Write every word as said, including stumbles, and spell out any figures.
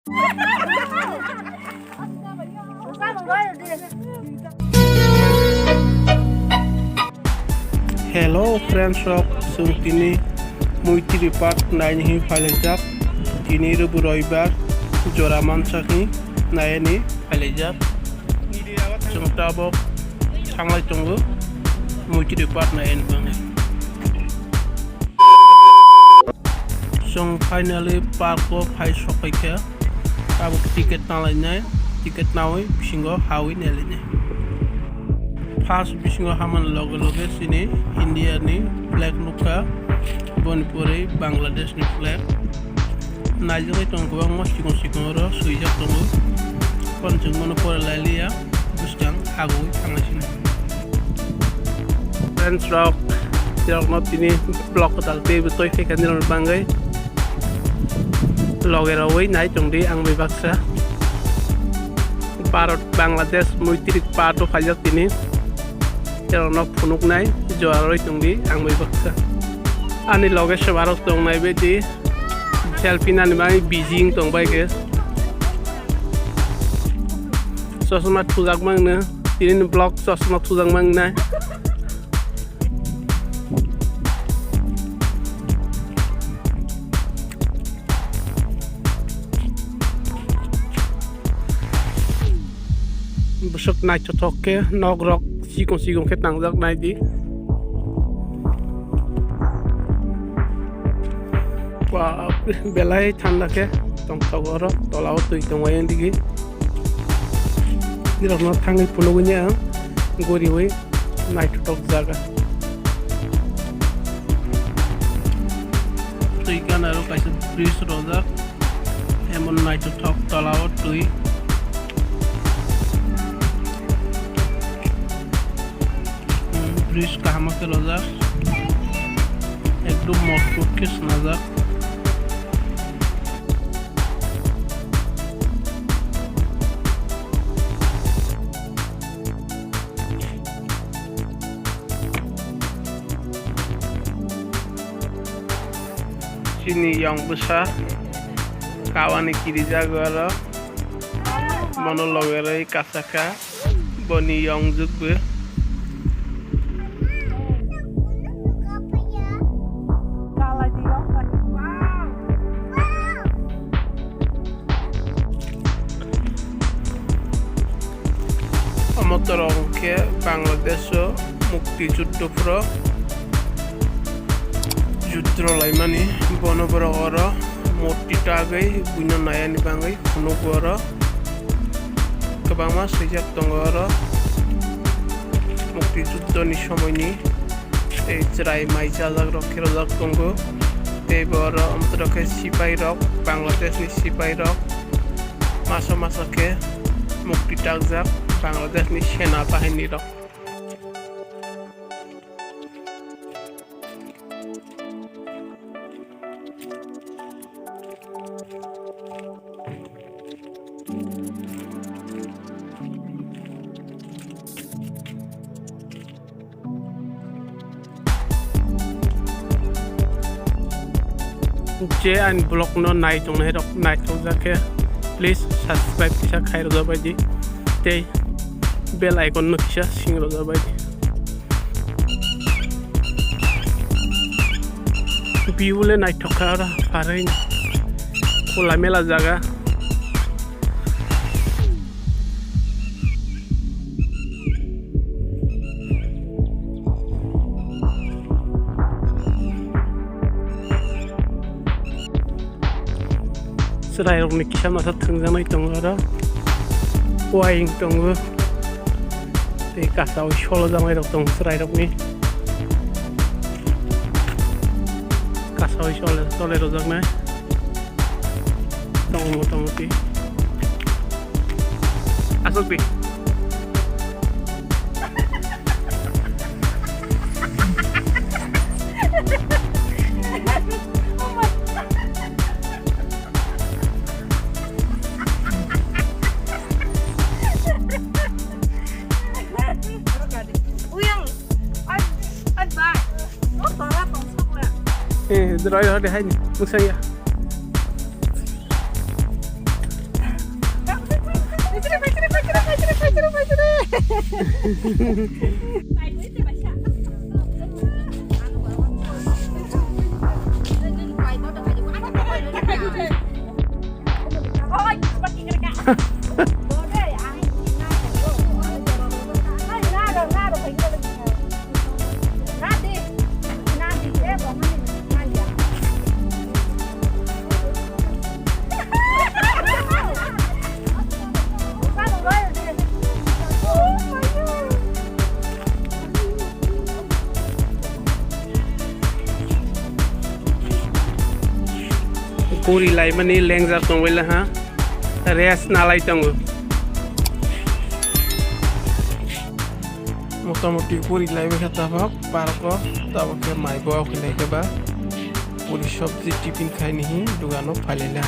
Hello friends rok, chwng tini Muitri Park naini hwnwi phailaijak. Tini rwbu roibar, jora mansak hwnwi naini phailaijak. Chwng tabok thanglai tongo Muitri Park naini bagwi. Chwng finally park o phai sokphaikha. Tabuk ticket nalainai, ticket nawi bisingo hawi nailainai. First bisingo hamani loge loge chini India ni flag nukha, boni pore Bangladesh ni flag. Naijagwi tongo kwbangma sikon sikon oro swijak tongo. Phone chwng bono pore lailiya, bwskang agwi thanglai sini. Friends rok, tirokno tini vlog kwtal teibo toi phaikha nirokni bagwi. Loge rogwi nai tongdi ang bai baksa. Bharat, Bangladesh, Muitri Park o phaijak tini. Tirokno phunuknai jora rwi tongdi ang bai baksa. Ani loge se barok tongnai baidi selfie nani bagwi busy wng tong bai khe. Chosma thujak mangno, tini ni vlog chosma thujak mangnai. Bwswk naithothok khe nok rok sikon sikon khe tangjak naidi. Ba, belai thanda khe tongthogo oro, tola o twi tongo ayang digi. Nirokno thangwi phunugwi ang guriwi naithothok jaga. Twi gana aro kaisa bridge rojak, emon naithothok tola o twi. Hmm, bridge kaham khe rojak, ekdom motbot khe swnajak. Chini yong bwsa kawani kirijago oro, mono logerwi kasaka boni yong jukbo. Omo torok hwnkhe Bangladesh o mukti juddho phuro juddho laimani, bono borok oro murti tagwi buino nayani bagwi phunugo oro. Kwbangma swijak tongo oro mukti juddho ni somoini. Tei chwrai mai chajak rok khe rojak tongo. Tei bo oro amtwrok khe sipai rok, Bangladesh ni sipai rok masa masa khe mukti takjak Bangladesh ni sena bahini rok. Je ani vlog no nai tongnai rok naithok jak khe please subscribe kisa khai rwjak bai di tei bell icon no kisa sing rwjak bai di. View le naithok kha oro pharwi khula mela jaga. Chwrairokni kisa masa thwngjaknai tongo oro. Uaing tongo. Tei kasaui solojaknairok tongo chwrairokni. Kasaui sole-, solerokjaknai. Tongo motamuti. Aswk di. Uyang, oi, oi, bai. Oh, tola tongsok le. Eh, drai hade hai ni, musaya. Puri laimani lengjak tongbaila ha, rest nalai tongo. Motamuti puri laibai kha tabok park o, tabok khe mai bo khe nai khe ba puri sobji tiffin khaini hi dugano phailaila.